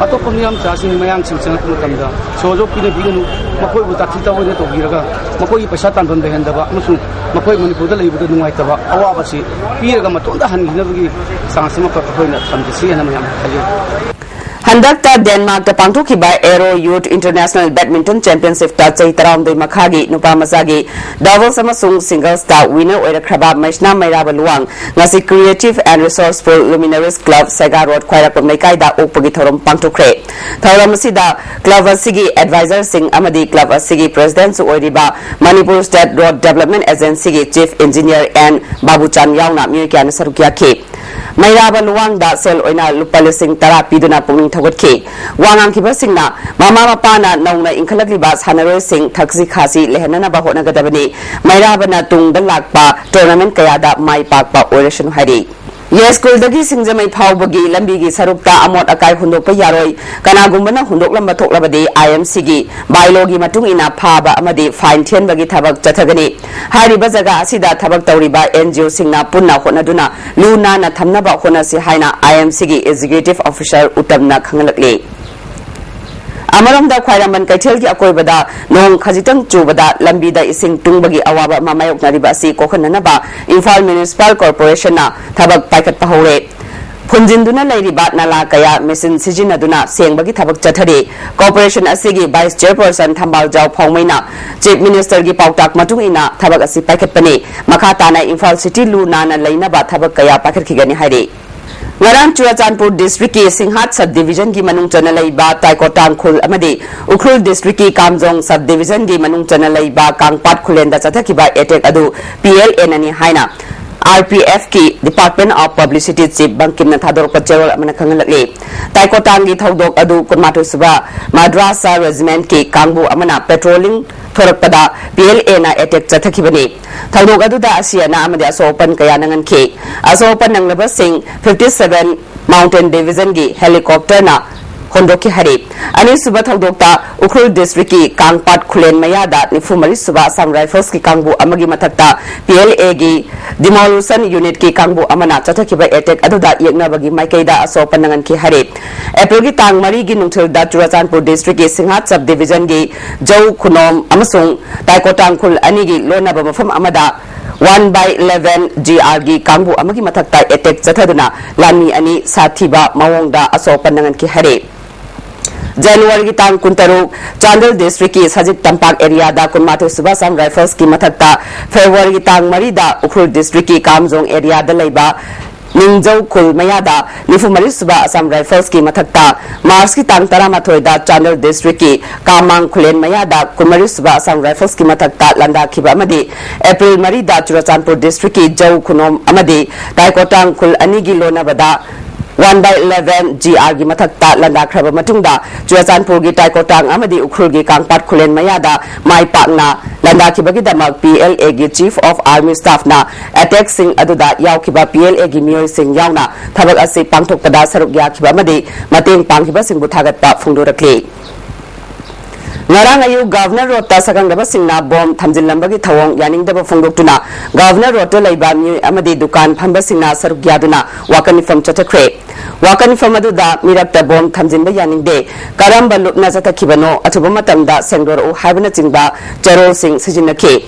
ꯑꯇꯣꯞꯄ ꯃꯤꯌꯥꯝ ꯃꯆꯥꯁꯤꯡ, ꯃꯌꯥꯡꯁꯤꯡ ꯆꯪꯂꯛꯄ ꯃꯇꯝꯗ ꯁꯣꯖꯣꯛ ꯄꯤꯅꯕꯤꯒꯅꯨ, ꯃꯈꯣꯏꯕꯨ ꯇꯥꯊꯤ ꯇꯥꯑꯣꯏꯅ ꯇꯧꯕꯤꯔꯒ ꯃꯈꯣꯏꯒꯤ ꯄꯩꯁꯥ ꯇꯥꯟꯐꯝ ꯂꯩꯍꯟꯗꯕ ꯑꯃꯁꯨꯡ ꯃꯈꯣꯏ ꯃꯅꯤꯄꯨꯔꯗ ꯂꯩꯕꯗ ꯅꯨꯡꯉꯥꯏꯇꯕ ꯑꯋꯥꯕꯁꯤ ꯄꯤꯔꯒ ꯃꯇꯣꯟꯗ ꯍꯟꯈꯤꯅꯕꯒꯤ chance ꯑꯃꯈꯛ ꯑꯩꯈꯣꯏꯅ ꯊꯝꯖꯁꯤ ꯍꯥꯏꯅ ꯃꯌꯥꯝ ꯍꯥꯏꯖꯔꯤ꯫ ꯍꯟꯗꯛꯇ ꯗꯦꯟꯃꯥꯔꯛꯇ ꯄꯥꯡꯊꯣꯛꯈꯤꯕ ꯑꯦꯔꯣ ꯌꯨꯊ ꯏꯟꯇꯔꯅꯦꯁꯅꯦꯜ ꯕꯦꯗꯃꯤꯟꯇꯟ ꯆꯦꯝꯄꯤꯌꯟꯁꯤꯞꯇ ꯆꯍꯤ ꯇꯔꯥꯍꯨꯝꯗꯣꯏ ꯃꯈꯥꯒꯤ ꯅꯨꯄꯥ ꯃꯆꯥꯒꯤ ꯗꯕꯜꯁ ꯑꯃꯁꯨꯡ ꯁꯤꯡꯒꯜꯁꯇ ꯋꯤꯅꯔ ꯑꯣꯏꯔꯛꯈ꯭ꯔꯕ ꯃꯩꯁꯅꯥ ꯃꯩꯔꯥꯕ ꯂꯨꯋꯥꯡ ꯉꯁꯤ Creative and Resourceful Luminaries Club, Sega road, ꯈ꯭ꯋꯥꯏꯔꯥꯛꯄꯝ ꯂꯩꯀꯥꯏꯗ ꯑꯣꯛꯄꯒꯤ ꯊꯧꯔꯝ ꯄꯥꯡꯊꯣꯛꯈ꯭ꯔꯦ꯫ ꯊꯧꯔꯝ ꯑꯁꯤꯗ ꯀ꯭ꯂꯕ ꯑꯁꯤꯒꯤ ꯑꯦꯗꯚꯥꯏꯖꯔꯁꯤꯡ ꯑꯃꯗꯤ ꯀ꯭ꯂꯕ ꯑꯁꯤꯒꯤ ꯄ꯭ꯔꯦꯁꯤꯗꯦꯟꯠꯁꯨ ꯑꯣꯏꯔꯤꯕ ꯃꯅꯤꯄꯨꯔ ꯁ꯭ꯇꯦꯠ ꯔꯣꯗ ꯗꯦꯕꯂꯞꯃꯦꯟꯠ ꯑꯦꯖꯦꯟꯁꯤꯒꯤ ꯆꯤꯐ ꯏꯟꯖꯤꯅꯤꯌꯔ ꯑꯦꯟ ꯕꯥꯕꯨꯆꯥꯟ ꯌꯥꯎꯅ ꯃꯤꯑꯣꯏ ꯀꯌꯥꯅ ꯁꯔꯨꯛ ꯌꯥꯈꯤ꯫ ꯃꯩꯔꯥꯕ ꯂꯨꯋꯥꯡꯗ ꯁꯦꯜ ꯑꯣꯏꯅ ꯂꯨꯄꯥ ꯂꯤꯁꯤꯡ ꯇꯔꯥ ꯄꯤꯗꯨꯅ ꯄꯨꯛꯅꯤꯡ ꯊꯧꯒꯠꯈꯤ꯫ ꯋꯥ ꯉꯥꯡꯈꯤꯕꯁꯤꯡꯅ ꯃꯃꯥ ꯃꯄꯥꯅ ꯅꯧꯅ ꯏꯟꯈꯠꯂꯛꯂꯤꯕ ꯁꯥꯟꯅꯔꯣꯏꯁꯤꯡ ꯊꯛꯁꯤ ꯈꯥꯁꯤ ꯂꯩꯍꯟꯅꯅꯕ ꯍꯣꯠꯅꯒꯗꯕꯅꯤ꯫ ꯃꯩꯔꯥꯕꯅ ꯇꯨꯡꯗ ꯂꯥꯛꯄ ꯇꯣꯔꯅꯥꯃꯦꯟꯠ ꯀꯌꯥꯗ ꯃꯥꯏ ꯄꯥꯛꯄ ꯑꯣꯏꯔꯁꯅꯨ ꯍꯥꯏꯔꯤ꯫ ꯌꯥꯏꯁ꯭ꯀꯨꯜꯗꯒꯤ ꯁꯤꯡꯖꯃꯩ ꯐꯥꯎꯕꯒꯤ ꯂꯝꯕꯤꯒꯤ ꯁꯔꯨꯛꯇ ꯑꯃꯣꯠ ꯑꯀꯥꯏ ꯍꯨꯟꯗꯣꯛꯄ ꯌꯥꯔꯣꯏ꯫ ꯀꯅꯥꯒꯨꯝꯕꯅ ꯍꯨꯟꯗꯣꯛꯂꯝꯕ ꯊꯣꯛꯂꯕꯗꯤ ꯑꯥꯏ ꯑꯦꯝ ꯁꯤꯒꯤ ꯕꯥꯏꯂꯣꯒꯤ ꯃꯇꯨꯡ ꯏꯟꯅ ꯐꯥꯕ ꯑꯃꯗꯤ ꯐꯥꯏꯟ ꯊꯤꯍꯟꯕꯒꯤ ꯊꯕꯛ ꯆꯠꯊꯒꯅꯤ꯫ ꯍꯥꯏꯔꯤꯕ ꯖꯒꯥ ꯑꯁꯤꯗ ꯊꯕꯛ ꯇꯧꯔꯤꯕ ꯑꯦꯟ ꯖꯤ ꯑꯣꯁꯤꯡꯅ ꯄꯨꯟꯅ ꯍꯣꯠꯅꯗꯨꯅ ꯂꯨ ꯅꯥꯟꯅ ꯊꯝꯅꯕ ꯍꯣꯠꯅꯁꯤ ꯍꯥꯏꯅ ꯑꯥꯏ ꯑꯦꯝ ꯁꯤꯒꯤ ꯑꯦꯛꯖꯤꯀ꯭ꯌꯨꯇꯤꯚ ꯑꯣꯐꯤꯁꯥꯔ ꯎꯇꯝꯅ ꯈꯪꯍꯜꯂꯛꯂꯤ꯫ ꯑꯃꯔꯣꯝꯗ, ꯈ꯭ꯋꯥꯏꯔꯝꯕꯟ ꯀꯩꯊꯦꯜꯒꯤ ꯑꯀꯣꯏꯕꯗ ꯅꯣꯡ ꯈꯖꯤꯛꯇꯪ ꯆꯨꯕꯗ ꯂꯝꯕꯤꯗ ꯏꯁꯤꯡ ꯇꯨꯡꯕꯒꯤ ꯑꯋꯥꯕ ꯑꯃ ꯃꯥꯌꯣꯛꯅꯔꯤꯕ ꯑꯁꯤ ꯀꯣꯛꯍꯟꯅꯅꯕ ꯏꯝꯐꯥꯜ ꯃ꯭ꯌꯨꯅꯤꯁꯤꯄꯥꯜ ꯀꯣꯔꯄꯣꯔꯦꯁꯟꯅ ꯊꯕꯛ ꯄꯥꯏꯈꯠꯄ ꯍꯧꯔꯦ꯫ ꯐꯨꯟꯖꯤꯟꯗꯨꯅ ꯂꯩꯔꯤꯕ ꯅꯂꯥ ꯀꯌꯥ ꯃꯦꯆꯤꯟ ꯁꯤꯖꯤꯟꯅꯗꯨꯅ ꯁꯦꯡꯕꯒꯤ ꯊꯕꯛ ꯆꯠꯊꯔꯤ꯫ ꯀꯣꯔꯄꯣꯔꯦꯁꯟ ꯑꯁꯤꯒꯤ ꯚꯥꯏꯁ ꯆꯦꯌꯔꯄꯔꯁꯟ ꯊꯝꯕꯥꯜꯖꯥꯎ ꯐꯥꯎꯃꯩꯅ ꯆꯤꯐ ꯃꯤꯅꯤꯁꯇꯔꯒꯤ ꯄꯥꯎꯇꯥꯛ ꯃꯇꯨꯡ ꯏꯟꯅ ꯊꯕꯛ ꯑꯁꯤ ꯄꯥꯏꯈꯠꯄꯅꯤ꯫ ꯃꯈꯥ ꯇꯥꯅ ꯏꯝꯐꯥꯜ ꯁꯤꯇꯤ ꯂꯨ ꯅꯥꯟꯅ ꯂꯩꯅꯕ ꯊꯕꯛ ꯀꯌꯥ ꯄꯥꯏꯈꯠꯈꯤꯒꯅꯤ ꯍꯥꯏꯔꯤ꯫ ꯉꯔꯥꯡ ꯆꯨꯔꯆꯥꯟꯄꯨꯔ ꯗꯤꯁꯇ꯭ꯔꯤꯛꯀꯤ ꯁꯤꯡꯍꯥꯠ ꯁꯕ ꯗꯤꯚꯤꯖꯟꯒꯤ ꯃꯅꯨꯡ ꯆꯟꯅ ꯂꯩꯕ ꯇꯥꯏꯀꯣ ꯇꯥꯡꯈꯨꯜ ꯑꯃꯗꯤ ꯎꯈ꯭ꯔꯨꯜ ꯗꯤꯁꯇ꯭ꯔꯤꯛꯀꯤ ꯀꯥꯝꯖꯣꯡ ꯁꯕ ꯗꯤꯚꯤꯖꯟꯒꯤ ꯃꯅꯨꯡ ꯆꯟꯅ ꯂꯩꯕ ꯀꯥꯡꯄꯥꯠ ꯈꯨꯂꯦꯟꯗ ꯆꯠꯊꯈꯤꯕ ꯑꯦꯇꯦꯛ ꯑꯗꯨ ꯄꯤ ꯑꯦꯜ ꯑꯦꯅꯅꯤ ꯍꯥꯏꯅ ꯑꯥꯔ ꯄꯤ ꯑꯦꯐꯀꯤ Department of Publicity Chief ꯕꯪꯀꯤꯝꯅ ꯊꯥꯗꯣꯔꯛꯄ ꯆꯦꯔꯣꯜ ꯑꯃꯅ ꯈꯪꯍꯜꯂꯛꯂꯤ꯫ ꯇꯥꯏꯀꯣ ꯇꯥꯡꯒꯤ ꯊꯧꯗꯣꯛ ꯑꯗꯨ ꯀꯨꯟꯃꯥꯊꯣꯏ ꯁꯨꯕ ꯃꯗ꯭ꯔꯥꯁꯥ ꯔꯦꯖꯤꯃꯦꯟꯠꯀꯤ ꯀꯥꯡꯕꯨ ꯑꯃꯅ ꯄꯦꯇ꯭ꯔꯣꯂꯤꯡ ꯊꯣꯔꯛꯄꯗ ꯄꯤ ꯑꯦꯜ ꯑꯦꯅ ꯑꯦꯇꯦꯛ ꯆꯠꯊꯈꯤꯕꯅꯤ꯫ ꯊꯧꯗꯣꯛ ꯑꯗꯨꯗ ꯑꯁꯤ ꯑꯅꯥ ꯑꯃꯗꯤ ꯑꯁꯣꯛ ꯑꯄꯟ ꯀꯌꯥ ꯅꯪꯍꯟꯈꯤ꯫ ꯑꯁꯣꯛ ꯑꯄꯟ ꯅꯪꯂꯕꯁꯤꯡ ꯐꯤꯐꯇꯤ ꯁꯚꯦꯟ ꯃꯥꯎꯟꯇꯦꯟ ꯗꯤꯚꯤꯖꯟꯒꯤ ꯍꯦꯂꯤꯀꯣꯞꯇꯔꯅ ꯍꯣꯟꯗꯣꯛꯈꯤ ꯍꯥꯏꯔꯤ꯫ ꯑꯅꯤꯁꯨꯕ ꯊꯧꯗꯣꯛꯇ ꯎꯈ꯭ꯔꯨꯜ ꯗꯤꯁꯇ꯭ꯔꯤꯛꯀꯤ ꯀꯥꯡꯄꯥꯠ ꯈꯨꯂꯦꯟ ꯃꯌꯥꯗ ꯅꯤꯐꯨ ꯃꯔꯤ ꯁꯨꯕ ꯑꯁꯥꯝ ꯔꯥꯏꯐꯜꯁꯀꯤ ꯀꯥꯡꯕꯨ ꯑꯃꯒꯤ ꯃꯊꯛꯇ ꯄꯤ ꯑꯦꯜ ꯑꯦꯒꯤ ꯗꯤꯃꯣꯂꯨꯁꯟ ꯌꯨꯅꯤꯠꯀꯤ ꯀꯥꯡꯕꯨ ꯑꯃꯅ ꯆꯠꯊꯈꯤꯕ ꯑꯦꯇꯦꯛ ꯑꯗꯨꯗ ꯌꯦꯛꯅꯕꯒꯤ ꯃꯥꯏꯀꯩꯗ ꯑꯁꯣꯛ ꯑꯄꯟ ꯅꯪꯍꯟꯈꯤ ꯍꯥꯏꯔꯤ꯫ ꯑꯦꯄ꯭ꯔꯤꯜꯒꯤ ꯇꯥꯡ ꯃꯔꯤꯒꯤ ꯅꯨꯡꯊꯤꯜꯗ ꯆꯨꯔꯆꯥꯟꯄꯨꯔ ꯗꯤꯁꯇ꯭ꯔꯤꯛꯀꯤ ꯁꯤꯡꯍꯥꯠ ꯁꯕ ꯗꯤꯚꯤꯖꯟꯒꯤ ꯖꯧ ꯈꯨꯅꯣꯝ ꯑꯃꯁꯨꯡ ꯇꯥꯏꯀꯣ ꯇꯥꯡꯈꯨꯜ ꯑꯅꯤꯒꯤ ꯂꯣꯟꯅꯕ ꯃꯐꯝ ꯑꯃꯗ one by eleven G R ꯒꯤ ꯀꯥꯡꯕꯨ ꯑꯃꯒꯤ ꯃꯊꯛꯇ ꯑꯦꯇꯦꯛ ꯆꯠꯊꯗꯨꯅ ꯂꯥꯟꯃꯤ ꯑꯅꯤ ꯁꯥꯊꯤꯕ ꯃꯑꯣꯡꯗ ꯑꯁꯣꯛ ꯑꯄꯟ ꯅꯪꯍꯟꯈꯤ ꯍꯥꯏꯔꯤ꯫ ꯖꯅꯋꯥꯔꯤꯒꯤ ꯇꯥꯡ ꯀꯨꯟꯇꯔꯨꯛ ꯆꯥꯟꯗꯦꯜ ꯗꯤꯁꯇ꯭ꯔꯤꯛꯀꯤ ꯁꯖꯤꯠ ꯇꯝꯄꯥꯛ ꯑꯦꯔꯤꯌꯥꯗ ꯀꯨꯟꯃꯥꯊꯣꯏ ꯁꯨꯕ ꯑꯁꯥꯝ ꯔꯥꯏꯐꯜꯁꯀꯤ ꯃꯊꯛꯇ, ꯐꯦꯕ꯭ꯔꯨꯋꯥꯔꯤꯒꯤ ꯇꯥꯡ ꯃꯔꯤꯗ ꯎꯈ꯭ꯔꯨꯜ ꯗꯤꯁꯇ꯭ꯔꯤꯛꯀꯤ ꯀꯥꯝꯖꯣꯡ ꯑꯦꯔꯤꯌꯥꯗ ꯂꯩꯕ ꯅꯤꯡꯖꯧ ꯈꯨꯜ ꯃꯌꯥꯗ ꯅꯤꯐꯨ ꯃꯔꯤ ꯁꯨꯕ ꯑꯁꯥꯝ ꯔꯥꯏꯐꯜꯁꯀꯤ ꯃꯊꯛꯇ, ꯃꯥꯔꯆꯀꯤ ꯇꯥꯡ ꯇꯔꯥꯃꯥꯊꯣꯏꯗ ꯆꯥꯟꯗꯦꯜ ꯗꯤꯁꯇ꯭ꯔꯤꯛꯀꯤ ꯀꯥꯃꯥꯡ ꯈꯨꯂꯦꯟ ꯃꯌꯥꯗ ꯀꯨꯟꯃꯔꯤ ꯁꯨꯕ ꯑꯁꯥꯝ ꯔꯥꯏꯐꯜꯁꯀꯤ ꯃꯊꯛꯇ ꯂꯥꯟꯗꯥꯈꯤꯕ ꯑꯃꯗꯤ ꯑꯦꯄ꯭ꯔꯤꯜ ꯃꯔꯤꯗ ꯆꯨꯔꯆꯥꯟꯄꯨꯔ ꯗꯤꯁꯇ꯭ꯔꯤꯛꯀꯤ ꯖꯧ ꯈꯨꯅꯣꯝ ꯑꯃꯗꯤ ꯇꯥꯏꯀꯣꯇꯥꯡ ꯈꯨꯜ ꯑꯅꯤꯒꯤ ꯂꯣꯟꯅꯕꯗ one by eleven G R ꯒꯤ ꯃꯊꯛꯇ ꯂꯥꯟꯗꯥꯈ꯭ꯔꯕ ꯃꯇꯨꯡꯗ, ꯆꯨꯔꯆꯥꯟꯄꯨꯔꯒꯤ ꯇꯥꯏꯀꯣꯇꯥꯡ ꯑꯃꯗꯤ ꯎꯈ꯭ꯔꯨꯜꯒꯤ ꯀꯥꯡꯄꯥꯠ ꯈꯨꯂꯦꯟ ꯃꯌꯥꯗ ꯃꯥꯏ ꯄꯥꯛꯅ ꯂꯥꯟꯗꯥꯈꯤꯕꯒꯤꯗꯃꯛ P L A ꯒꯤ Chief of Army Staff ꯅ ꯑꯦꯇꯦꯛꯁꯤꯡ ꯑꯗꯨꯗ ꯌꯥꯎꯈꯤꯕ P L A ꯒꯤ ꯃꯤꯑꯣꯏꯁꯤꯡ ꯌꯥꯎꯅ ꯊꯕꯛ ꯑꯁꯤ ꯄꯥꯡꯊꯣꯛꯄꯗ ꯁꯔꯨꯛ ꯌꯥꯈꯤꯕ ꯑꯃꯗꯤ ꯃꯇꯦꯡ ꯄꯥꯡꯈꯤꯕꯁꯤꯡꯕꯨ ꯊꯥꯒꯠꯄ ꯐꯣꯡꯗꯣꯔꯛꯂꯤ꯫ ꯉꯔꯥꯡ ꯑꯌꯨꯛ ꯒꯚꯔꯅꯔ ꯔꯣꯗꯇ ꯁꯛꯈꯪꯗꯕꯁꯤꯡꯅ ꯕꯣꯝ ꯊꯝꯖꯤꯜꯂꯝꯕꯒꯤ ꯊꯧꯑꯣꯡ ꯌꯥꯅꯤꯡꯗꯕ ꯐꯣꯡꯗꯣꯛꯇꯨꯅ ꯒꯚꯔꯅꯔ ꯔꯣꯗꯇ ꯂꯩꯕ ꯃꯤꯑꯣꯏ ꯑꯃꯗꯤ ꯗꯨꯀꯥꯟ ꯐꯝꯕꯁꯤꯡꯅ ꯁꯔꯨꯛ ꯌꯥꯗꯨꯅ ꯋꯥꯀꯠ ꯃꯤꯐꯝ ꯆꯠꯊꯈ꯭ꯔꯦ꯫ ꯋꯥꯀꯠ ꯃꯤꯐꯝ ꯑꯗꯨꯗ ꯃꯤꯔꯛꯇ ꯕꯣꯝ ꯊꯝꯖꯤꯟꯕ ꯌꯥꯅꯤꯡꯗꯦ, ꯀꯔꯝꯕ ꯂꯨꯞꯅ ꯆꯠꯊꯈꯤꯕꯅꯣ, ꯑꯊꯨꯕ ꯃꯇꯝꯗ ꯁꯦꯡꯗꯣꯔꯛꯎ ꯍꯥꯏꯕꯅꯆꯤꯡꯕ ꯆꯦꯔꯣꯜꯁꯤꯡ ꯁꯤꯖꯤꯟꯅꯈꯤ꯫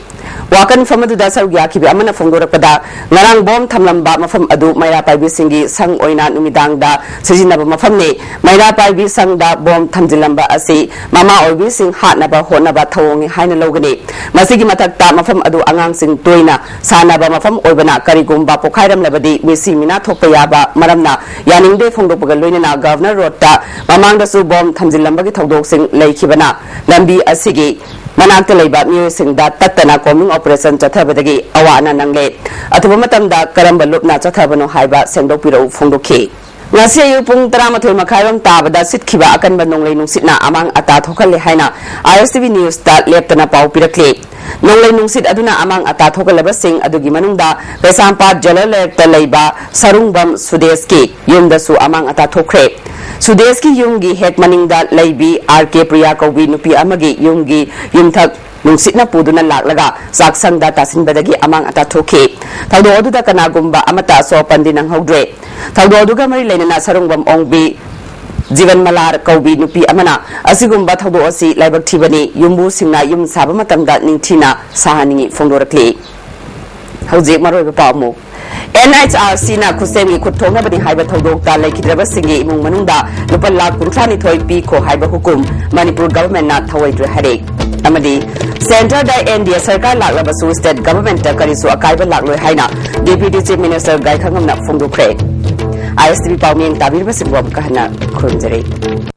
ꯋꯥꯀꯠ ꯃꯤꯐꯝ ꯑꯗꯨꯗ ꯁꯔꯨꯛ ꯌꯥꯈꯤꯕ ꯑꯃꯅ ꯐꯣꯡꯗꯣꯔꯛꯄꯗ, ꯉꯔꯥꯡ ꯕꯣꯝ ꯊꯝꯂꯝꯕ ꯃꯐꯝ ꯑꯗꯨ ꯃꯩꯔꯥ ꯄꯥꯏꯕꯤꯁꯤꯡꯒꯤ ꯁꯪ ꯑꯣꯏꯅ ꯅꯨꯃꯤꯗꯥꯡꯗ ꯁꯤꯖꯤꯟꯅꯕ ꯃꯐꯝꯅꯤ꯫ ꯃꯩꯔꯥ ꯄꯥꯏꯕꯤ ꯁꯪꯗ ꯕꯣꯝ ꯊꯝꯖꯤꯜꯂꯝꯕ ꯑꯁꯤ ꯃꯃꯥ ꯑꯣꯏꯕꯤꯁꯤꯡ ꯍꯥꯠꯅꯕ ꯍꯣꯠꯅꯕ ꯊꯧꯑꯣꯡꯅꯤ ꯍꯥꯏꯅ ꯂꯧꯒꯅꯤ꯫ ꯃꯁꯤꯒꯤ ꯃꯊꯛꯇ, ꯃꯐꯝ ꯑꯗꯨ ꯑꯉꯥꯡꯁꯤꯡ ꯇꯣꯏꯅ ꯁꯥꯟꯅꯕ ꯃꯐꯝ ꯑꯣꯏꯕꯅ, ꯀꯔꯤꯒꯨꯝꯕ ꯄꯣꯈꯥꯏꯔꯝꯂꯕꯗꯤ ꯃꯤꯁꯤ ꯃꯤꯅꯥ ꯊꯣꯛꯄ ꯌꯥꯕ ꯃꯔꯝꯅ, ꯌꯥꯅꯤꯡꯗꯦ ꯐꯣꯡꯗꯣꯛꯄꯒ ꯂꯣꯏꯅꯅ ꯒꯚꯔꯅꯔ ꯔꯣꯗꯇ ꯃꯃꯥꯡꯗꯁꯨ ꯕꯣꯝ ꯊꯝꯖꯤꯜꯂꯝꯕꯒꯤ ꯊꯧꯗꯣꯛꯁꯤꯡ ꯂꯩꯈꯤꯕꯅ, ꯂꯝꯕꯤ ꯑꯁꯤꯒꯤ ꯃꯅꯥꯛꯇ ꯂꯩꯕ ꯃꯤꯑꯣꯏꯁꯤꯡꯗ ꯇꯠꯇꯅ ꯀꯣꯝꯕꯤꯡ ꯑꯣꯄꯔꯦꯁꯟ ꯆꯠꯊꯕꯗꯒꯤ ꯑꯋꯥ ꯑꯅꯥ ꯅꯪꯂꯦ꯫ ꯑꯊꯨꯕ ꯃꯇꯝꯗ ꯀꯔꯝꯕ ꯂꯨꯞꯅ ꯆꯠꯊꯕꯅꯣ ꯍꯥꯏꯕ ꯁꯦꯡꯗꯣꯛꯄꯤꯔꯛꯎ ꯐꯣꯡꯗꯣꯛꯈꯤ꯫ ꯉꯁꯤ ꯑꯌꯨꯛ ꯄꯨꯡ ꯇꯔꯥꯃꯥꯊꯣꯏ ꯃꯈꯥꯏꯔꯣꯝ ꯇꯥꯕꯗ ꯁꯤꯠꯈꯤꯕ ꯑꯀꯟꯕ ꯅꯣꯡꯂꯩ ꯅꯨꯡꯁꯤꯠꯅ ꯑꯃꯥꯡ ꯑꯇꯥ ꯊꯣꯛꯍꯜꯂꯦ ꯍꯥꯏꯅ I S T V News ꯇ ꯂꯦꯞꯇꯅ ꯄꯥꯎ ꯄꯤꯔꯛꯂꯤ꯫ ꯅꯣꯡꯂꯩ ꯅꯨꯡꯁꯤꯠ ꯑꯗꯨꯅ ꯑꯃꯥꯡ ꯑꯇꯥ ꯊꯣꯛꯍꯜꯂꯕꯁꯤꯡ ꯑꯗꯨꯒꯤ ꯃꯅꯨꯡꯗ ꯀꯩꯁꯥꯝꯄꯥꯠ ꯖꯦꯂꯔ ꯂꯩꯔꯛꯇ ꯂꯩꯕ ꯁꯔꯨꯡꯕꯝ ꯁꯨꯗꯦꯁꯀꯤ ꯌꯨꯝꯗꯁꯨ ꯑꯃꯥꯡ ꯑꯇꯥ ꯊꯣꯛꯈ꯭ꯔꯦ꯫ ꯁꯨꯗꯦꯁꯀꯤ ꯌꯨꯝꯒꯤ ꯍꯦꯛ ꯃꯅꯤꯡꯗ ꯂꯩꯕꯤ R K ꯄ꯭ꯔꯤꯌꯥ ꯀꯧꯕꯤ ꯅꯨꯄꯤ ꯑꯃꯒꯤ ꯌꯨꯝꯒꯤ ꯌꯨꯝꯊꯛ ꯅꯨꯡꯁꯤꯠꯅ ꯄꯨꯗꯨꯅ ꯂꯥꯛꯂꯒ ꯆꯥꯛꯁꯪꯗ ꯇꯥꯁꯤꯟꯕꯗꯒꯤ ꯑꯃꯥꯡ ꯑꯇꯥ ꯊꯣꯛꯈꯤ꯫ ꯊꯧꯗꯣꯛ ꯑꯗꯨꯗ ꯀꯅꯥꯒꯨꯝꯕ ꯑꯃꯠꯇ ꯑꯁꯣꯛ ꯑꯄꯟꯗꯤ ꯅꯪꯍꯧꯗ꯭ꯔꯦ꯫ ꯊꯧꯗꯣꯛ ꯑꯗꯨꯒ ꯃꯔꯤ ꯂꯩꯅꯅ ꯁꯔꯨꯡꯕꯝ ꯑꯣꯡꯕꯤ ꯖꯤꯕꯟ ꯃꯂꯥꯔ ꯀꯧꯕꯤ ꯅꯨꯄꯤ ꯑꯃꯅ ꯑꯁꯤꯒꯨꯝꯕ ꯊꯧꯗꯣꯛ ꯑꯁꯤ ꯂꯥꯏꯕꯛ ꯊꯤꯕꯅꯤ, ꯌꯨꯝꯕꯨꯁꯤꯡꯅ ꯌꯨꯝ ꯁꯥꯕ ꯃꯇꯝꯗ ꯅꯤꯡꯊꯤꯅ ꯁꯥꯍꯟꯅꯤꯡꯏ ꯐꯣꯡꯗꯣꯔꯛꯂꯤ꯫ ꯍꯧꯖꯤꯛ ꯃꯔꯨꯑꯣꯏꯕ ꯄꯥꯎ ꯑꯃꯨꯛ꯫ NHRCꯅ ꯈꯨꯠꯁꯦꯝꯒꯤ ꯈꯨꯠ ꯊꯣꯛꯅꯕꯅꯤ ꯍꯥꯏꯕ ꯊꯧꯗꯣꯛꯇ ꯂꯩꯈꯤꯗ꯭ꯔꯕꯁꯤꯡꯒꯤ ꯏꯃꯨꯡ ꯃꯅꯨꯡꯗ ꯂꯨꯄꯥ ꯂꯥꯈ ꯀꯨꯟꯊ꯭ꯔꯥ ꯅꯤꯊꯣꯏ ꯄꯤꯈꯣ ꯍꯥꯏꯕ ꯍꯨꯀꯨꯝ ꯃꯅꯤꯄꯨꯔ ꯒꯚꯔꯟꯃꯦꯟꯠꯅ ꯊꯧꯑꯣꯏꯗ꯭ꯔꯦ ꯍꯥꯏꯔꯦ꯫ ꯑꯃꯗꯤ ꯁꯦꯟꯇꯔꯗ NDA ꯁꯔꯀꯥꯔ ꯂꯥꯛꯂꯕꯁꯨ ꯁ꯭ꯇꯦꯠ ꯒꯚꯔꯟꯃꯦꯟꯠꯇ ꯀꯔꯤꯁꯨ ꯑꯀꯥꯏꯕ ꯂꯥꯛꯂꯣꯏ ꯍꯥꯏꯅ Deputy Chief Minister ꯒꯥꯏꯈꯪꯉꯝꯅ ꯐꯣꯡꯗꯣꯛꯈ꯭ꯔꯦ꯫ ISTV ꯄꯥꯎꯃꯤ ꯇꯥꯕꯤꯔꯤꯕꯁꯤꯡꯕꯨ ꯑꯃꯨꯛꯀ ꯍꯟꯅ ꯈꯨꯔꯨꯝꯖꯔꯤ꯫